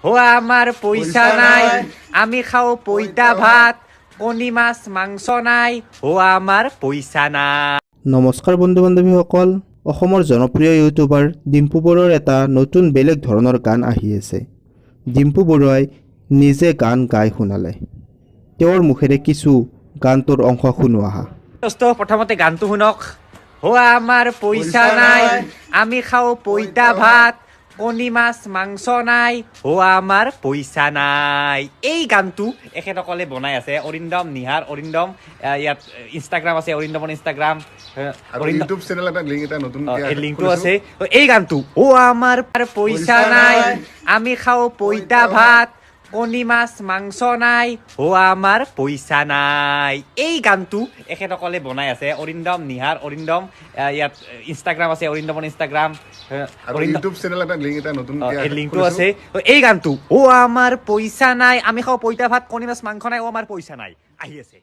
হো আমাৰ পইচা নাই, আমি খাওঁ পইতা ভাত, কণী মাছ মাংস নাই, হো আমাৰ পইচা নাই। নমস্কাৰ বন্ধু বান্ধৱীসকল, অসমৰ জনপ্ৰিয় ইউটিউবাৰ ডিম্পু বৰুৱাৰ এটা নতুন বেলেগ ধৰণৰ গান আহি আছে। ডিম্পু বৰুৱাই নিজে গান গাই শুনালে। তেওঁৰ মুখেৰে কিছু গানটোৰ অংশ শুনো আহা। দোস্ত, প্ৰথমতে গানটো শুনক। হো আমাৰ পইচা নাই, আমি খাওঁ পইতা ভাত, কণী মাছ মাংস নাই, হো আমাৰ পইচা নাই। এই গানটো এখেতসকলে বনাই আছে, অৰিন্দম নিহাৰ। অৰিন্দম, ইয়াত ইনষ্টাগ্ৰাম আছে, অৰিন্দমৰ ইনষ্টাগ্ৰাম আৰু ইউটিউব চেনেল এটা লিংক এটা নতুন এই লিংকটো আছে। এই গানটো, অ আমাৰ পইচা নাই, আমি খাওঁ পইতা ভাত, কণী মাছ মাংস নাই, হো আমাৰ পইচা নাই। এই গানটো এখেতসকলে বনাই আছে, অৰিন্দম নিহাৰ। অৰিন্দম, ইয়াত ইনষ্টাগ্ৰাম আছে, অৰিন্দমৰ ইনষ্টাগ্ৰাম আৰু ইউটিউব চেনেল এটা লিংক এটা নতুন এই লিংকটো আছে। এই গানটো, অ আমাৰ পইচা নাই, আমি খাওঁ পইতা ভাত, কণী মাছ মাংস নাই, অ আমাৰ পইচা নাই, আহি আছে।